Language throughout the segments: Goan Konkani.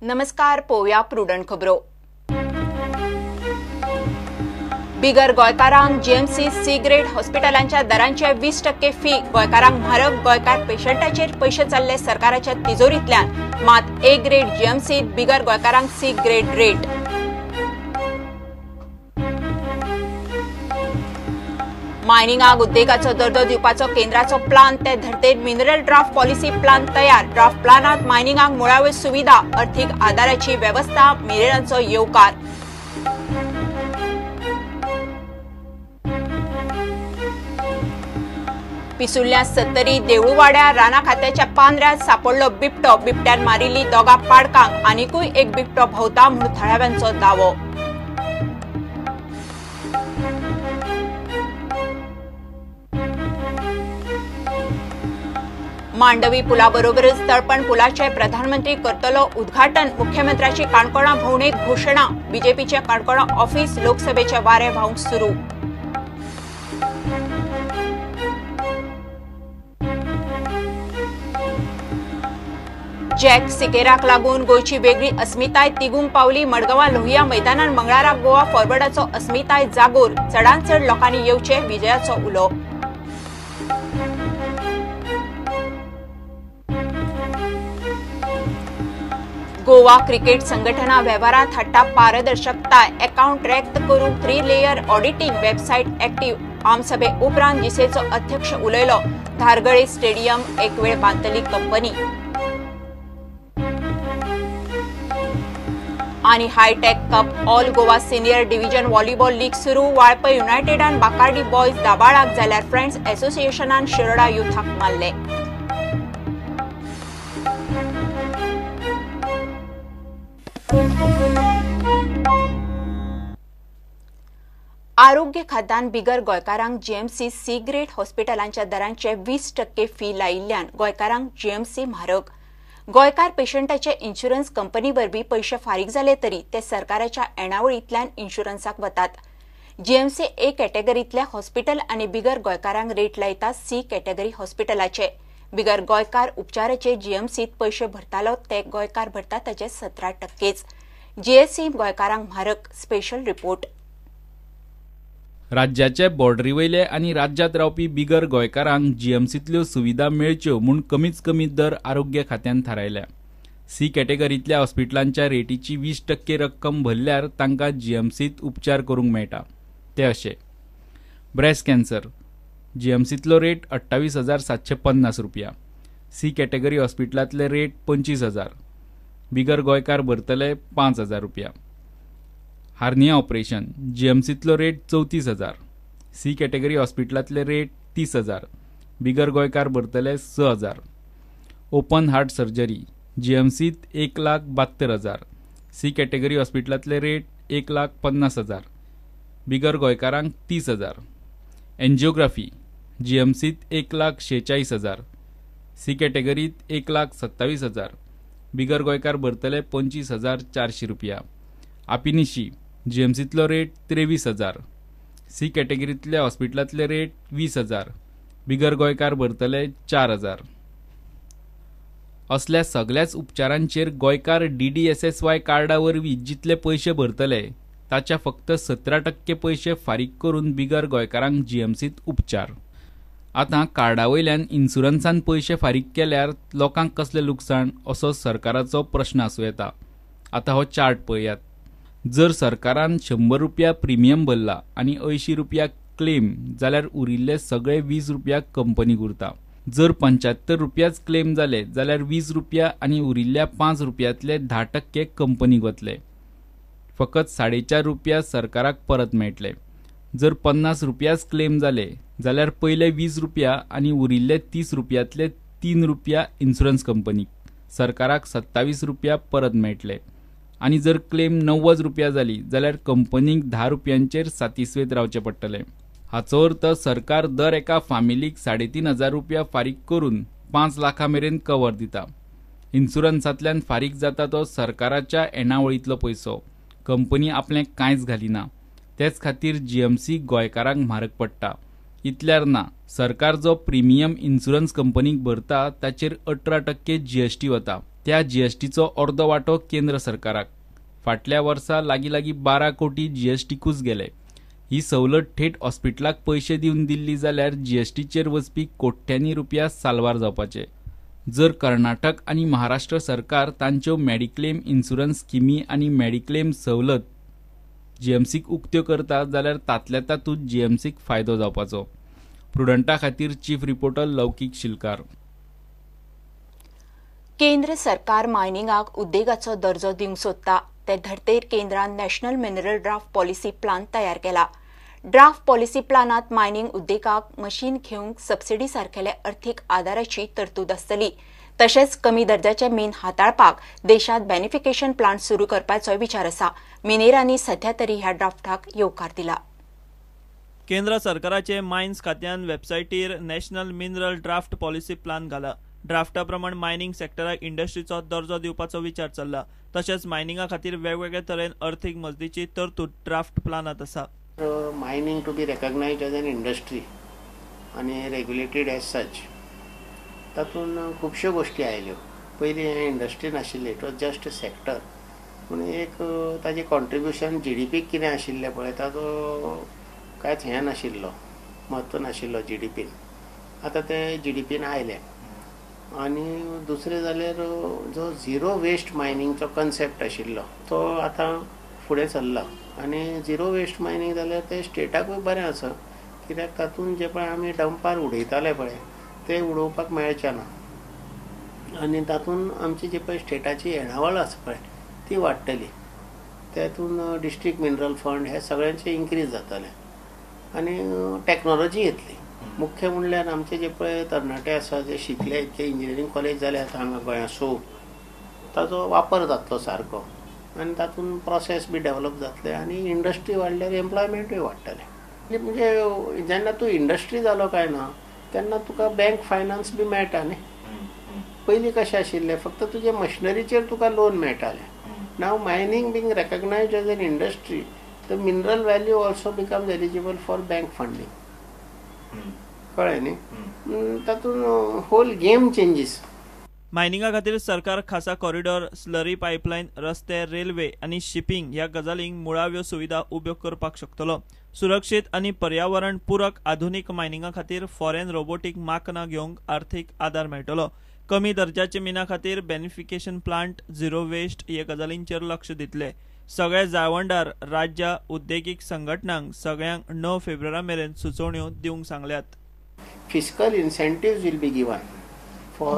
नमस्कार, पोवया प्रुडंट खबरो. बिगर गोंयकारांक जीएमसी सी ग्रेड हॉस्पिटलांच्या दरांचे 20% फी. गोंयकारांक म्हारग, गोंयकार पेशंटाचेर पयशे चल्ले सरकाराच्या तिजोरींतल्यान. मात ए ग्रेड जीएमसीत बिगर गोंयकारांक सी ग्रेड रेट. मायनिंगाक उद्देगाचो दर्जो दिवपाचो केंद्राचो प्लान, ते धर्तेर मिनरल ड्राफ्ट पॉलिसी प्लान तयार. ड्राफ्ट प्लानात मायनिंगाक मुळाव्यो सुविधा, अर्थीक आदाराची वेवस्था, मिनेरांचो येवकार. पिसुर्ल्या सत्तरी देवळवाड्या राना खात्याच्या पांदऱ्यात सापडलो बिबटो. बिबट्यान मारिल्ली दोगा पाडकांक, आनिकूय एक बिबटो भोंवता म्हूण थळाव्यांचो दावो. मांडवी पुलाबरोबरच तळपण पुलाचे प्रधानमंत्री करतलो उद्घाटन. मुख्यमंत्र्याची काणकोणा भोंवडेत घोशणा. बीजेपीचे काणकोणा ऑफिस लोकसभेचे वारे व्हावंक सुरू. जॅक सिकेराक लागून गोंयची वेगळी अस्मिताय तिगूंक पावली. मडगांवां लोहिया मैदानान मंगळारा गोवा फॉरवर्डाचो अस्मिताय जागोर. चडांत चड लोकांनी येवचे, विजयाचो उलो. गोवा क्रिकेट संघटना वेव्हारांत हाडटा पारदर्शकताय. अकाउंट रॅक्त करूंक 3 लेयर ऑडिटींग वेबसायट एक्टिव्ह. आमसभे उपरांत जिसेचो अध्यक्ष उलयलो. धारगळे स्टेडियम एक वेळ बांदतली कंपनी. आनी hi tech cup all Goa senior division volleyball league सुरू. वाळपय युनायटेडान बाकार्डी बॉयज दाबाळाक, जाल्यार फ्रेंड्स असोसिएशनान शिरोडा युथाक मारले. आरोग्य खात्यान बिगर गोंयकारांक जीएमसी सी ग्रेड हॉस्पिटलांच्या दरांचे 20% फी लायिल्ल्यान गोंयकारांक जीएमसी म्हारग. गोंयकार पेशंटाचे इन्शुरन्स कंपनी वरवीं पयशे फारीक जाले तरी ते सरकाराच्या येणावळींतल्यान इन्शुरन्साक वतात. जीएमसी ए कॅटेगरींतले हॉस्पिटल आनी बिगर गोंयकारांक रेट लायता सी कॅटेगरी हॉस्पिटलाचे. बिगर गोंयकार उपचाराचे जीएमसीत पयशे भरतालो ते गोंयकार भरता ताचे 17%. जीएससी गोंयकारांक म्हारग. Special report. राज्याचे बॉर्डरी वयले आनी राज्यांत रावपी बिगर गोंयकारांक जीएमसींतल्यो सुविधा मेळच्यो म्हूण कमीत कमी दर आरोग्य खात्यान थारायल्या. सी कॅटेगरींतल्या हॉस्पिटलांच्या रेटीची 20% रक्कम भरल्यार तांकां जीएमसींत उपचार करूंक मेळटा. ते अशे: ब्रेस्ट कॅन्सर जीएमसींतलो रेट 28,750 रुपया, सी कॅटेगरी हॉस्पिटलांतले रेट 25,000, बिगर गोंयकार भरतले 5,000 रुपया. हार्निया ऑपरेशन जीएमसींतलो रेट 34,000, सी कॅटेगरी हॉस्पिटलांतले रेट 30,000, बिगर गोंयकार भरतले 6,000. ओपन हार्ट सर्जरी जीएमसींत 1,72,000, सी कॅटेगरी हॉस्पिटलांतले रेट 1,50,000, बिगर गोंयकारांक 30,000. एन्जियोग्राफी जीएमसींत 1,46,000, सी कॅटेगरींत 1,27,000, बिगर गोंयकार भरतले 25,400 रुपया. आपिनिशी जीएमसींतलो रेट 23,000, सी कॅटेगरींतल्या हॉस्पिटलांतले रेट 20,000, बिगर गोंयकार भरतले 4,000. असल्या सगल्याच उपचारांचेर गोंयकार DDSSY कार्डा वरवीं जितले पयशे भरतले ताच्या फक्त 17% पयशे फारीक करून बिगर गोंयकारांक जीएमसींत उपचार. आतां कार्डा वयल्यान इन्शुरन्सान पयशे फारीक केल्यार लोकांक कसलें लुकसाण असो सरकाराचो प्रश्न आसूं येता. आतां हो चार्ट पळयात. जर सरकारान 100 रुपया प्रिमियम भरला आनी 80 रुपया क्लेम जाल्यार उरिल्ले सगळे 20 रुपया कंपनीक उरता. जर 75 रुपयाच क्लेम जाले जाल्यार 20 रुपया आनी उरिल्ल्या 5 रुपयांतले 10% कंपनीक वतले. फकत 4.5 रुपया सरकाराक परत मेळटले. जर 50 रुपयाच क्लेम जाले जाल्यार पयले 20 रुपया आनी उरिल्ले 30 रुपयांतले 3 रुपया इन्शुरन्स कंपनीक, सरकाराक 27 रुपया परत मेळटले. आनी जर क्लेम 90 रुपया जाली जाल्यार कंपनीक 10 रुपयांचेर सातिस्वेत रावचें पडटलें. हाचो अर्थ सरकार दर एका फामिलीक 3,500 रुपया फारीक करून 5 लाखां मेरेन कवर दिता. इन्शुरन्सांतल्यान फारीक जाता तो सरकाराच्या येणावळींतलो पयसो, कंपनी आपलें कांयच घालिना. तेच खातीर जीएमसी गोंयकारांक म्हारग पडटा. इतल्यार ना, सरकार जो प्रिमियम इन्शुरन्स कंपनीक भरता ताचेर 18% जीएसटी वता. त्या जीएसटीचो अर्दो वांटो केंद्र सरकाराक. फाटल्या वर्सा लागीं लागीं 12 कोटी जीएसटीकूच गेले. ही सवलत थेट हॉस्पिटलाक पयशे दिवन दिल्ली जाल्यार जीएसटीचेर वचपी कोट्यांनी रुपया साल्वार जावपाचे. जर कर्नाटक आनी महाराष्ट्र सरकार तांच्यो मेडिक्लेम इन्शुरन्स स्किमी आनी मेडिक्लेम सवलत जीएमसीक उक्त्यो करता जाल्यार तांतल्या तातूंत जीएमसीक फायदो जावपाचो. प्रुडंटा खातीर चीफ रिपोर्टर लौकीक शिलकार. केंद्र सरकार मायनिंगाक उद्देगाचो दर्जो दिवंक सोदता. ते धर्तेर केंद्रान national mineral draft policy plan तयार केला. ड्राफ्ट पॉलिसी प्लानांत मायनिंग उद्देगाक मशीन घेवंक सबसिडी सारकेल्या अर्थीक आदाराची तरतूद आसतली. तशेंच कमी दर्जाचे मीन हाताळपाक देशांत बेनिफिकेशन प्लांट सुरू करपाचोय विचार आसा. मिनेरांनी सध्या तरी ह्या ड्राफ्टाक येवकार दिला. केंद्र सरकाराचे मायन्स खात्यान वेबसायटीर national mineral draft policy plan घाला. ड्राफ्टा प्रमाण मायनिंग सेक्टराक इंडस्ट्रीचो दर्जो दिवपाचो विचार चल्ला. तशेंच मायनिंगा खातीर वेगवेगळे तरेन अर्थीक मजतीची तरतूद ड्राफ्ट प्लानांत आसा. Mining to be recognised as an industry आनी रेग्युलेटेड एज सच. तातूंत खुबश्यो गोश्टी आयल्यो. पयलीं हें इंडस्ट्री नाशिल्ली, it was just a sector. पूण एक ताजें कॉन्ट्रिब्युशन जीडीपीक कितें आशिल्लें पळय ताजो कांयच हें नाशिल्लो, म्हत्व नाशिल्लो जीडीपीन. आतां तें जीडीपीन आयलें. आनी दुसरें जाल्यार जो झिरो वेस्ट मायनिंगचो कन्सेप्ट आशिल्लो तो आतां फुडें सरला. आनी झिरो वेस्ट मायनिंग जाल्यार तें स्टेटाकूय बरें आसा, कित्याक तातूंत जे पळय आमी डंपार उडयताले पळय ते उडोवपाक मेळचें ना आनी तातूंत आमची जी पळय स्टेटाची येणावळ आसा पळय ती वाडटली. तातूंत डिस्ट्रिक्ट मिनरल फंड हे सगळ्यांचे इन्क्रीज जातलें आनी टॅक्नोलॉजी येतली. मुख्य म्हणल्यार आमचे जे पळय तरणाटे आसा जे शिकले इतके इंजिनियरींग कॉलेज जाले आतां हांगा गोंयांत, सो ताजो वापर जातलो सारको आनी तातूंत प्रोसेस बी डेवलप जातले आनी इंडस्ट्री वाडल्यार एम्प्लॉयमेंटूय वाडटलें. म्हणजे जेन्ना तूं इंडस्ट्री जालो काय ना तेन्ना तुका बँक फायनान्स बी मेळटा न्ही. पयलीं कशें आशिल्लें फक्त तुजे मशिनरीचेर तुका लोन मेळटालें. Now mining being recognised as an industry, the mineral value also becomes eligible for bank funding. कळ्ळें न्ही? तातूंत होल गेम चेंजीस. मायनिंगा खातीर सरकार खासा कॉरिडॉर, स्लरी पायपलायन, रस्ते, रेल्वे आनी शिपिंग ह्या गजालींक मुळाव्यो सुविधा उब्यो करपाक शकतलो. सुरक्षीत आनी पर्यावरण पूरक आधुनीक मायनिंगा खातीर फॉरेन रोबोटीक माकनां घेवंक आर्थीक आदार मेळटलो. कमी दर्जाचे मिना खातीर बेनिफिकेशन प्लांट, झिरो वेस्ट हे गजालींचेर लक्ष दितले. सगळे जाळवणदार राज्य उद्देगीक संघटनांक सगळ्यांक 9 फेब्रुवारी मेरेन सुचोवण्यो दिवंक सांगल्यात. Fiscal incentives will be given for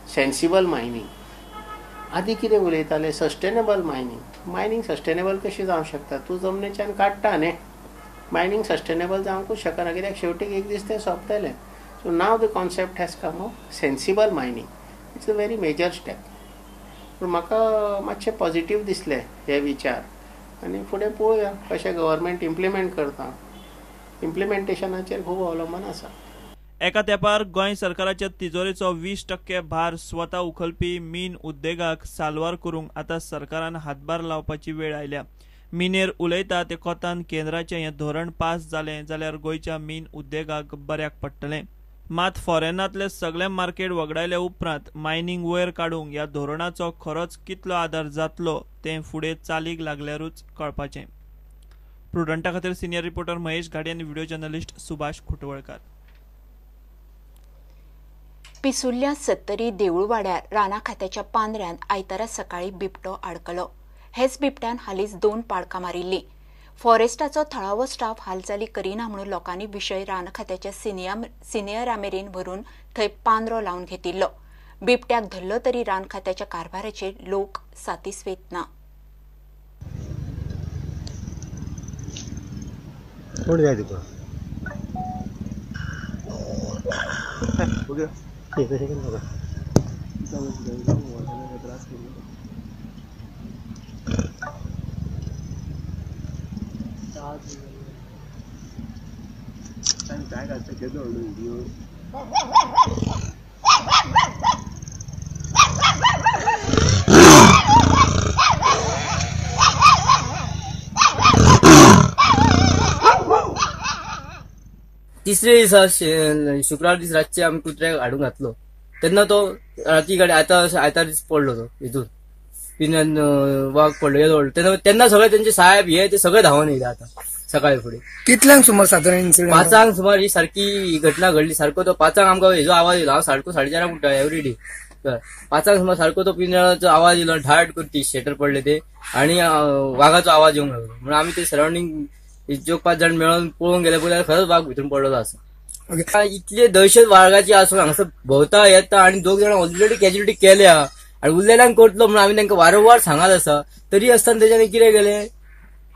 sensible mining. आदी कितें उलयताले सस्टेनेबल मायनिंग. मायनिंग सस्टेनेबल कशी जावंक शकता? तूं जमनीच्यान काडटा न्ही. मायनिंग सस्टेनेबल जावंकूच शकना कित्याक शेवटीक एक दीस तें सोंपतलें. So now the concept has come of sensible mining. It's a very major step. पूण म्हाका मातशें पॉजिटीव दिसलें हे विचार आनी फुडें पळोवया कशें गव्हर्मेंट इम्प्लिमेंट करता. इम्प्लिमेंटेशनाचेर खूब अवलंबन आसा. एका तेंपार गोंय सरकाराच्या तिजोरेचो 20% भार स्वता उखलपी मीन उद्देगाक साल्वार करूंक आतां सरकारान हातभार लावपाची वेळ आयल्या. मिनेर उलयता ते कोतान केंद्राचें हें धोरण पास जालें जाल्यार गोंयच्या मीन उद्देगाक बऱ्याक पडटलें. मात फॉरेनांतले सगळे मार्केट वगडायल्या उपरांत मायनिंग वयर काडूंक ह्या धोरणाचो खरोच कितलो आदार जातलो तें फुडें चालीक लागल्यारूच कळपाचें. प्रुडंटा खातीर सिनियर रिपोर्टर महेश घाडी आनी व्हिडिओ जर्नलिस्ट सुभाष खुटवळकार. पिसुर्ल्या सत्तरी देऊळवाड्यार राना खात्याच्या पांदऱ्यांत आयतारा सकाळी बिबटो आडकलो. हेच बिबट्यान हालींच 2 पाडकां मारिल्लीं. फॉरेस्टाचो थळावो स्टाफ हालचाली करिना म्हणून लोकांनी विशय रान खात्याच्या सिनियरा मेरेन व्हरून थंय पांदरो लावन घेतिल्लो. बिबट्याक धरलो तरी रान खात्याच्या कारभाराचेर लोक सातिस्वेत ना. कोण जाय तुका? तिसरे दिसा शुक्रार दीस रातचे आमी कुत्र्याक हाडून घातलो. तेन्ना तो राती गाडी आयतार आयतार दीस पडलो तो हितून पिंजऱ्यान वाग पडलो येदो व्हडलो. तेन्ना सगळे तेंचे साहेब हे ते सगळे धांवन येयले. आतां सकाळी फुडें कितल्यांक सुमार सादारण इन्सिडंट? 5 सुमार ही सारकी ही घटना घडली. सारको तो 5 आमकां हेजो आवाज येयलो. हांव सारको 4:30 उठ्ठा एवरी डे. 5 सुमार सारको तो पिंजऱ्याचो आवाज येयलो, ढाट करून शटर पडले ते आनी वागाचो आवाज येवंक लागलो. म्हणून आमी ते सरावंडींग जो 5 जाण मेळोन पळोवंक गेले पळय खरोच वाग भितून पडलेलो आसा. इतले दहशत वागाची आसून हांगासर भोंवता येता आनी 2 जाणां ऑलरेडी कॅज्युलिटी केल्या आनी उरलेल्यांक करतलो म्हणून आमी तांकां वारंवार सांगत आसा. तरी आसतना तेच्यानी कितें केलें,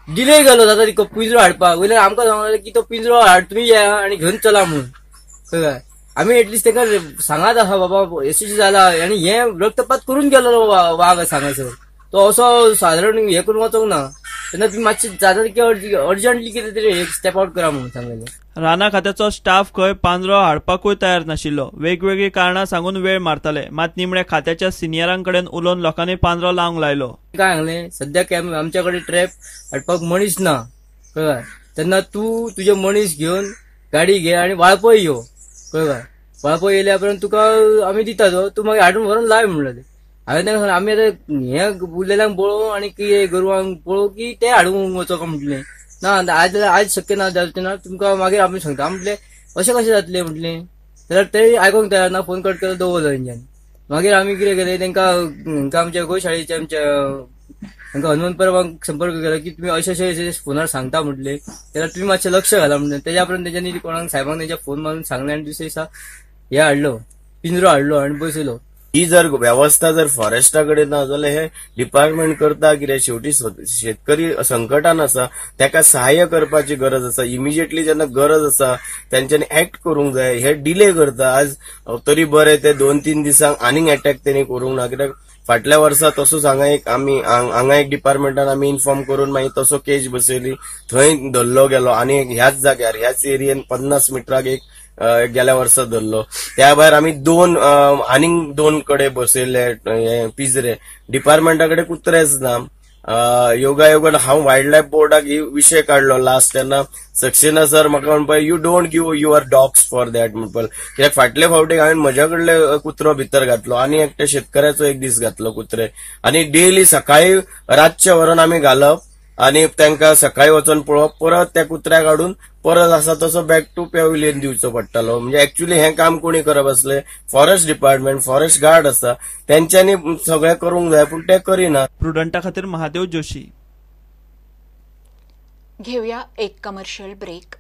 डिले गेलो जाता तिका पिंजरो हाडपाक. वयल्यान आमकां सांगलें की तो पिंजरो हाड तुमी येया आनी घेवन चला म्हणून. कळ्ळें, आमी एटलिस्ट तांकां सांगात आसा बाबा अशें जाला आनी हें रक्तपात करून गेलो वाग आसा हांगासर. तो असो सादारण हें करून वचोंक ना. तेन्ना तुमी मातशें जाता तितकें अर्जंटली कितें तरी स्टेप आवट करा म्हणून सांगलें. राना खात्याचो स्टाफ खंय पांजरो हाडपाकूय तयार नाशिल्लो. वेगवेगळी कारणां सांगून वेळ मारताले. मात निमण्या खात्याच्या सिनियरांकडेन उलोवन लोकांनी पांजरो लावंक लायलो. काय सांगलें, सद्याक आमच्या कडेन ट्रॅप हाडपाक मनीस ना. कळ्ळें, तेन्ना तूं तुजे मनीस घेवन गाडी घे आनी वाळपय यो. कळ्ळें, वाळपय येयल्या उपरांत तुका आमी दिता तो, तूं मागीर हाडून व्हरून लाय म्हणलें. हांवें तांकां सांगलें आमी आतां हें उरलेल्यांक पळोवं आनी कितें गोरवांक पळोवं की ते हाडूंक वचो म्हटलें. ना आज आज शक्य ना जावचें ना, तुमकां मागीर आमी सांगता. म्हटलें अशें कशें जातलें म्हटलें, जाल्यार ते आयकोंक तयार ना. फोन कट केलो, दवरलो तेंच्यांनी. मागीर आमी कितें केलें, तांकां आमच्या गोशाळेच्या आमच्या तांकां हनुमंत परबांक संपर्क केलो की तुमी अशें अशें अशें फोनार सांगता म्हटलें, जाल्यार तुमी मातशें लक्ष घाला म्हटलें. तेज्या उपरांत तेंच्यांनी कोणाक साहेबांक तेंच्या फोन मारून सांगलें आनी दुसरे दिसा हें हाडलो, पिंजरो हाडलो आनी बसयलो. ही जर वेवस्था जर फॉरेस्टा कडेन ना जाल्यार हे डिपार्टमेंट करता कितें? शेवटी शेतकरी संकटान आसा, ताका सहाय्य करपाची गरज आसा. इमिजिएटली जेन्ना गरज आसा तेंच्यांनी एक्ट करूंक जाय. हे डिले करता. आज तरी बरें ते 2-3 दिसांक आनीक एटॅक तेणी करूंक ना, कित्याक फाटल्या वर्सा तसोच हांगा एक आमी हांगा एक डिपार्टमेंटान आमी इन्फॉर्म करून मागीर तसो केज बसयली, थंय धरलो गेलो आनी ह्याच जाग्यार ह्याच एरियेन 50 मिटराक एक गेल्या वर्सा धरलो. त्या भायर आमी 2 आनीक 2 कडेन बसयले हे पिंजरे. डिपार्टमेंटा कडेन कुत्रेच ना. योगायोगान हांव वायल्ड लायफ बोर्डाक ही विशय काडलो लास्ट, तेन्ना सक्सेना सर म्हाका म्हणपाक you don't give your dogs for that म्हणपाक, कित्याक फाटले फावटी हांवें म्हज्या कडले कुत्रो भितर घातलो आनी एकट्या शेतकऱ्याचो एक दीस घातलो कुत्रे, आनी डेली सकाळी रातचे व्हरून आमी घालप आनी तांकां सकाळी वचून पळोवप, परत त्या कुत्र्याक हाडून परत आसा तसो बॅक टू पेविलियन दिवचो पडटालो. म्हणजे एक्च्युअली हें काम कोणी करप आसलें? फॉरेस्ट डिपार्टमेंट, फॉरेस्ट गार्ड आसा, तेंच्यांनी सगळें करूंक जाय, पूण ते करिना. प्रुडंटा खातीर महादेव जोशी. घेऊया एक कमर्शियल ब्रेक.